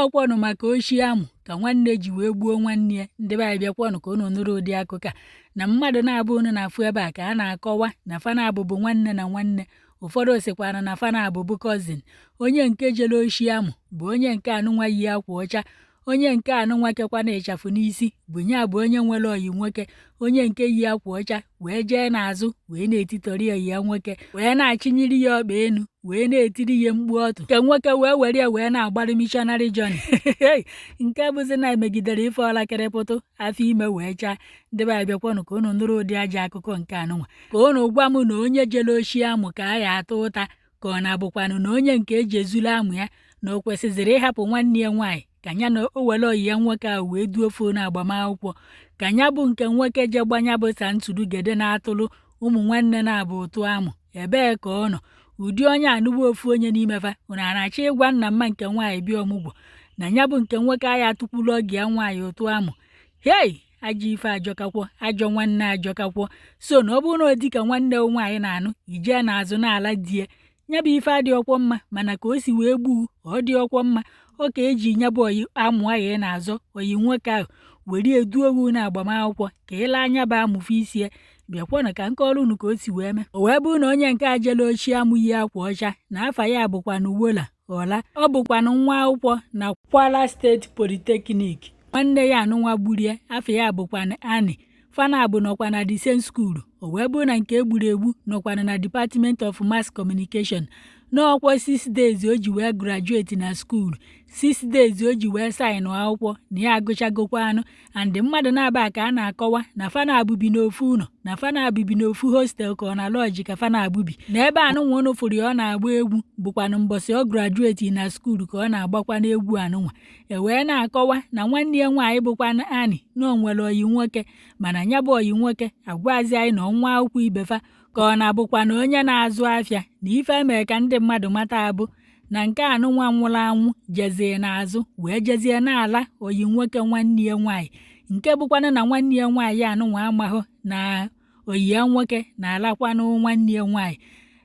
N'ọkwanụ maka oshi amụ ka nwanne ji wee gbuo nwanne ya. Ndị be anyị, bịakwanụ ka unu nụrụ ụdị akụkọ a na mmadụ na-abụ unu na-afụ ebe a ka a na-akọwa na fa na-abụ bụ nwanne na nwanne. Ụfọdụ sịkwana na fa na-abụ bụ cousin. Onye nke jere oshi amụ bụ onye nke anụnwa yi akwa ọcha. Onye nke anụnwa kekwana ịchafụ n'isi bụ nya bụ onye nwere oyi nwoke. Onye nke yi akwa ọcha wee jee n'azụ wee na-etitọrị oyi ya nwoke, wee na-achịnyiri ya ọkpa enu, wee na-etiri ya mkpu ọtụ. Nke nwoke wee were ya wee na-agbarụ missionary journey, nke bụzi na emegidere ife ọlakịrịpụtụ afọ ime wee chaa. Ndị be anyị, bịakwanụ ka unu nụrụ ụdị ajọ akụkọ nke anụnwa, ka unu gwa m na onye jere oshi amụ ka a ya ata ụta, ka ọ na-abụkwanụ na onye nke eji ezulu amụ ya na o kwesịzịrị ịhapụ nwanne ya nwaanyị ka ya na o were oyi ya nwoke ahụ wee duo fonu agbamakwụkwọ, ka ya bụ nke nwoke je gbanya bụ santụrugede na-atụrụ ụmụ nwanne na-abụ ụtụ amụ. Ebee ka ọ nọ ụdị onye anụwa ofu onye n'ime fa? Unu a na-achọ ịgwa nna mma nke nwaanyị bịa ọmụgwọ na ya bụ nke nwoke agha atụkwuru ọgị ya nwaanyị ụtụ amụ? Hei, ajọ ife ajọkakwọ, ajọ nwanne ajọkakwọ. So na ọ bụrụ na ọ dị ka nwanne nwaanyị na-anụ ijee n'azụ na-ala die ya bụ ife adị ọkwọ mma, mana ka o si wee gbuo ọ dị ọkwọ mma. Ọ ka eji nya bụ oyi amụ ahụ ị na-azọ oyi nwoke ahụ were eduo owu na agbamakwụkwọ ka ịla anya bụ amụfe isi ya. Bịakwanụ ka nke ọrụ unu ka o si wee mee. O wee bụrụ na onye nke a jere oshi amụ yi akwa ọcha na afa ya bụkwanụ Wola Ọla. Ọ bụkwanụ nwa akwụkwọ na Kwara State Polytechnic. Nwanne ya anụnwa gburie, afa ya bụkwanụ Ani. Fanabụ nọkwa na the same school. O wee bụrụ na nke egburu egbu nọkwanụ na Department of Mass Communication. N'ọkwa 6 days o ji wee graduate na school, 6 days o ji wee sign akwụkwọ na ya agụchagokwanụ. And mmadụ na-aba ka a na-akọwa na fanabụ bi n'ofu ụlọ, na fanabụ bi n'ofu hostel, ka ọ na lodge ka fanabụ bi. Na ebe anụnwa unu fụrụ ya ọ na-agba egwu bụkwanụ mbọsị ọ graduate na school ka ọ na-agbakwa n'egwu anụnwa. E wee na-akọwa na nwanne ya nwaanyị bụkwanụ Ani na o nwere oyi nwoke, mana ya bụ oyi nwoke agwazi anyị na ọnwa akwụkwọ ibefa ka ọ na-abụkwa na onye na-azụ afịa. Na ife emee ka ndị mmadụ mata abụ na nke anụnwa nwụrụ anwụ jezie n'azụ wee jezie na-ala oyi nwoke nwanne ya nwaanyị, nke bụkwanụ na nwanne ya nwaanyị anụnwa amahụ na oyi ya nwoke na-alakwanụ nwanne ya nwaanyị.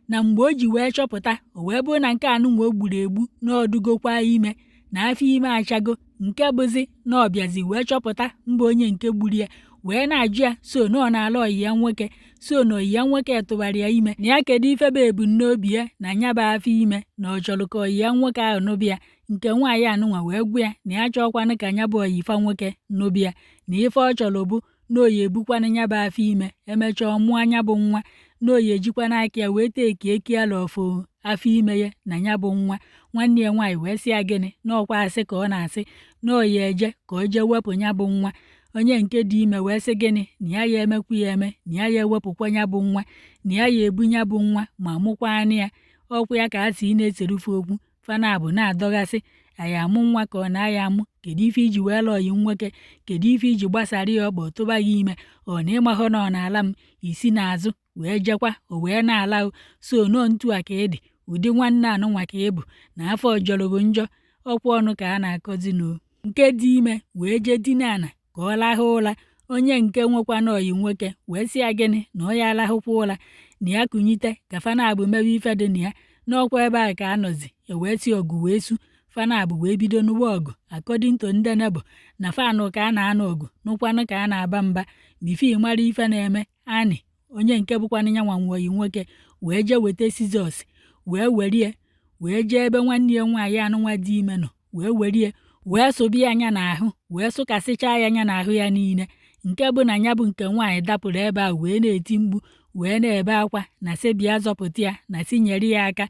Na mgbe o ji wee chọpụta, o wee bụrụ na nke anụnwa o gburu egbu na ọdụgokwa ime, na afọ ime achago, nke bụzi na ọbịazi wee chọpụta mba onye nke gburu ya, wee na-ajụ ya so na ọ na-ala oyi ya nwoke, so na oyi ya nwoke tụbara ya ime, na ya kedu ife bụ ebumnobi ya na ya bụ afọ ime, na ọ chọrọ ka oyi ya nwoke ahụ nụbịa. Nke nwaanyị anụnwa wee gwa ya na ya chọọkwanụ ka ya bụ oyi fa nwoke nụbịa, na ife ọ chọrọ bụ na oyi ebukwanụ ya bụ afọ ime, emechaa mụọ anya bụ nwa, na oyi ejikwana aka ya wee take care of afọ ime ya na ya bụ nwa. Nwanne ya nwaanyị wee sị ya gịnị, na ọkwa asị ka ọ na-asị, na oyi eje ka o jee wepụ ya bụ nwa. Onye nke dị ime wee sị gịnị, na ya ya emekwa ya eme, na ya ya ewepụkwa ya bụ nwa, na ya ya ebu ya bụ nwa ma mụkwanụ ya. Ọkwa ya ka a sị na-eserufe okwu fanabụ na-adọghasị anyị amụ nwa ka ọ na-aya amụ. Kedu ife iji wee lụọ oyi nwoke? Kedu ife iji gbasara ya ọkpọ tụba ya ime? Ọ na ịmahụ na ọ na-ala m isi n'azụ wee jekwa o wee na-ala o so nọọ ntu a ka ị dị ụdị nwanne anụnwa ka ị bụ na afọ jọrọ njọ. Ọkwa ọnụ ka a na-akọzi n'o nke dị ime wee jee dina ana ka ọ lahụ ụra. Onye nke nwekwana oyi nwoke wee sị ya gịnị, na ọ ya alahụkwa ụra, na ya kunyite ka fanabụ mewe ife dị na ya. N'ọkwa ebe a ka a nọzi e wee si ọgụ wee su fanabụ wee bido n'ụwa ọgụ. According to ndị neighbour, na fanụ ka a na-anụ ọgụ, nụkwanụ ka a na-aba mba. Before mara ife na-eme, Ani onye nke bụkwanụ ya nwa nwe oyi nwoke wee jee weta scissors, wee werie wee jee ebe nwanne ya nwaanyị anụnwa dị ime nọ, wee werie wee sụba ya anya n'ahụ, wee sụkasịchaa ya anya n'ahụ ya niile, nke bụ na ya bụ nke nwaanyị dapụrụ ebe ahụ wee na-eti mkpu, wee na-ebe akwa na sị bịa zọpụta ya, na sị nyere ya aka.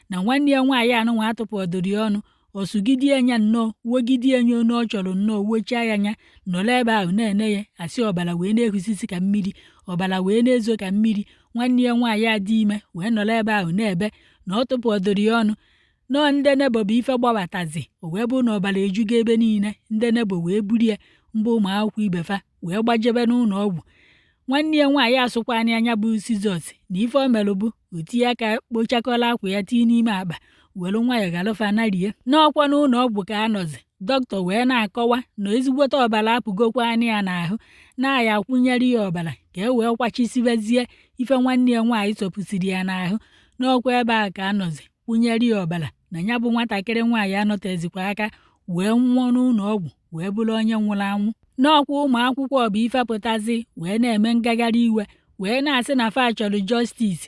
Na nwanne ya nwaanyị anụnwa atụpụdoro ya ọnụ, ọ sụgidie anya nnọọ, wogidie anya onu ọ chọrọ nnọọ, wochaa ya anya, nọrọ ebe ahụ na-ene ya asị. Ọbara wee na-ehusisi ka mmiri, ọbara wee na-ezo ka mmiri. Nwanne ya nwaanyị a dị ime wee nọrọ ebe ahụ na-ebe na ọ tụpụdoro ya ọnụ. Nọọ ndị neighbour bụ ife gbabatazi, o wee bụrụ na ọbara ejugo ebe niile. Ndị neighbour wee buru ya mbụ ụmụ akwụkwọ ibe fa wee gbajebe n'ụlọ ọgwụ. Nwanne ya nwaanyị asụkwana anya bụ scissors na ife o melụ bụ o tinye aka kpochakọla akwa ya tinye n'ime akpa, were nwayọọ ghalụfa narie. N'ọkwa n'ụlọ ọgwụ ka a nọzi, dọkịta wee na-akọwa na ezigbote ọbara apụgokwa anya ya n'ahụ, na-aya akwụnyere ya ọbara ka e wee kwachisibezie ife nwanne ya nwaanyị sọpụsiri ya n'ahụ. N'ọkwa ebe a ka a nọzi kwụnyere ya ọbara, na ya bụ nwatakịrị nwaanyị anọtezikwa aka. Wee nwụọ n'ụlọ ọgwụ, wee bụrụ onye nwụrụ anwụ. N'ọkwa ụmụ akwụkwọ bụ ife pụtazi wee na-eme ngagharị iwe, wee na-asị na fa chọrọ justice,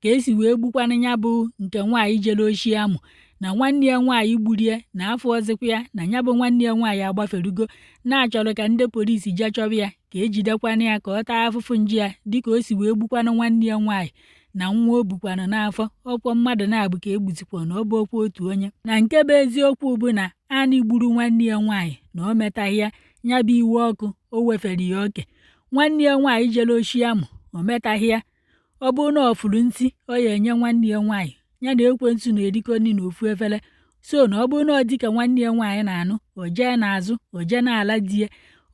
ka esi wee gbukwanụ ya bụ nke nwaanyị jere oshi amụ, na nwanne ya nwaanyị gburie na afọ ọzịkwa ya, na ya bụ nwanne ya nwaanyị agbaferugo, na-achọrọ ka ndị polisi jee chọba ya, ka ejidekwanụ ya, ka ọ taa afụfụ njọ ya, dịka o si wee gbukwanụ nwanne ya nwaanyị na nwa o bukwanụ n'afọ. Ọkwọ mmadụ na-abụ ka egbuzikwa, na ọ bụ okwu otu onye. Na nke bụ eziokwu bụ na Anị gburu nwanne ya nwaanyị, na o metaghị ya. Ya bụ iwe ọkụ o wefere ya oke. Nwanne ya nwaanyị jere oshi amụ, o metaghị ya. Ọ bụrụ na ọ fụrụ ntị ọ ya enye nwanne ya nwaanyị, ya na ekwensu na-erikọ nri n'ofu efere. So na ọ bụrụ na ọ dịka nwanne ya nwaanyị na-anụ, o jee n'azụ, o jee n'ala di ya,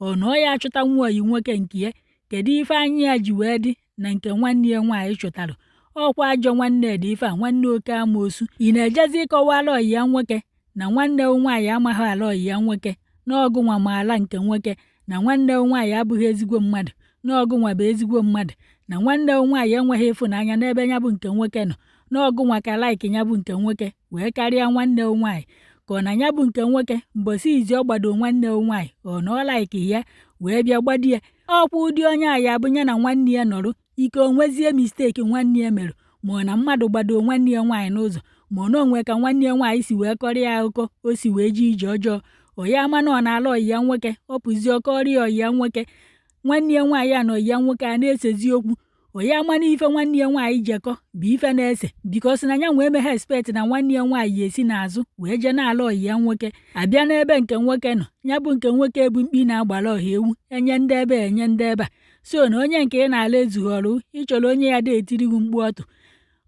ọ na ọ ya achụta nwa oyi nwoke nke ya. Kedu ife anya ya ji wee dị na nke nwanne ya nwaanyị chụtara? Ọkwa ajọ nwanne dị ife a, nwanne oke amoosu. Ị na-ejezi ịkọwara ọyị ya nwoke na nwanne nwaanyị amaghị ala ọyị ya nwoke, na ọgụnwa ma ala nke nwoke, na nwanne nwaanyị abụghị ezigbo mmadụ, na ọgụnwa bụ ezigbo mmadụ, na nwanne nwaanyị enweghị ịfụnanya n'ebe ya bụ nke nwoke nọ, na ọgụnwa ka like ya bụ nke nwoke wee karịa nwanne nwaanyị, ka ọ na ya bụ nke nwoke mbọsị izi ọ gbado nwanne nwaanyị, ọ na ọ like ya wee bịa gbado ya. Ọkwa ụdị onye a ya bụ ya na nwanne ya nọrọ ike, o nwezie mistake nwanne ya mere, ma ọ na mmadụ gbado nwanne ya nwaanyị n'ụzọ, ma ọ na onwe ka nwanne ya nwaanyị si wee kọrọ ya akụkọ o si wee jee ije ọjọọ, ọ ya ama na ọ na-ala ọyị ya nwoke, ọ pụzie ọkọrọ ya ọyị ya nwoke. Nwanne ya nwaanyị a na ọyị ya nwoke a na-esezi okwu, ọ ya ama na ife nwanne ya nwaanyị jekọ bụ ife na-ese, because na ya nwee emeghe expect na nwanne ya nwaanyị ya esi n'azụ wee jee na-ala ọyị ya nwoke. Abịa n'ebe nke nwoke nọ, ya bụ nke nwoke bụ mkpi na-agbara ọha ewu, enye ndị ebe, enye ndị ebe a. So na onye nke ị na-ala ezughọrụ, ịchọrọ onye ya da etiri gị mkpu ọtụ.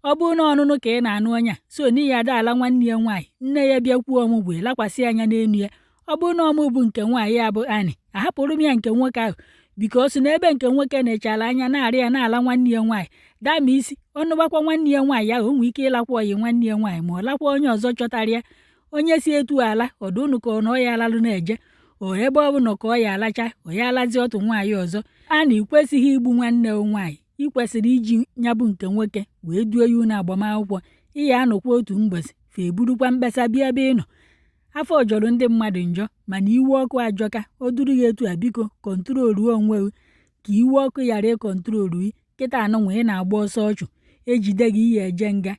Ọ bụrụ na ọnụnụ ka ị na-anụ onye a, so na ya ada ala nwanne ya nwaanyị, nne ya bịakwuo ọmụgwọ, ịlakwasị anya n'elu ya. Ọ bụrụ na ọmụ bụ nke nwaanyị ya bụ Anị, ahapụrụ m ya nke nwoke ahụ, because na ebe nke nwoke nechara anya na-arị ya na-ala nwanne ya nwaanyị dama isi, ọnụbakwa nwanne ya nwaanyị ahụ, o nwee ike ịlakwa ọyị nwanne ya nwaanyị, ma ọ lakwa onye ọzọ chọtara ya. Onye si etu ala ọdụ unu ka ọ na ọ ya alalụ na-eje o ebe ọ bụ ka ọ ya alacha, ọ ya alazi otu nwaanyị ọzọ. A na ikwesịghị igbu nwanne nwaanyị. Ị kwesịrị iji ya bụ nke nwoke wee duo ya unu agbamakwụkwọ. Ị ya anọkwa otu mgbọsị fa eburukwa mkpesa bịa ebe ị nọ. Afọ jọrọ ndị mmadụ njọ, mana iwe ọkụ ajọka. O duru ya etu a, biko controluo onwe gị ka iwe ọkụ ghara ịcontrolu gị. Kịta anụnwa ị na-agba ọsọ ọchụ, ejide gị, ihe eje nga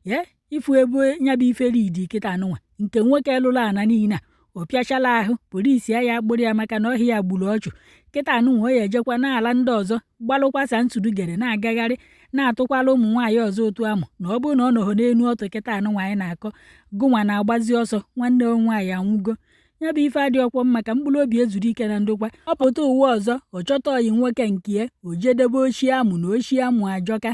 ye ifu ebe ya bụ ife ridi. Kịta anụnwa nke nwoke lụrụ ana niile a, ọ pịachala ahụ, polisi ya akpụrụ ya maka na ọhịa ya gburu ọchụ. Kịta anụnwa ọ ya ejekwa n'ala ndị ọzọ gbalụkwasa ntụrụgere, na-agagharị, na-atụkwala ụmụ nwaanyị ọzọ ụtụ amụ, na ọ bụrụ na ọ nọghọ n'elu ọtụ. Kịta anụnwa anyị na-akọ, gụnwa na-agbazi ọsọ, nwanne m nwaanyị anwụgo. Ya bụ ife adị ọkwọ mma ka mkpụrụ obi ezuru ike na ndokwa. Ọ pụta ụwa ọzọ, ọ chọta ọyị nwoke nke ya, o jedebe oshi amụ, na oshi amụ ajọka.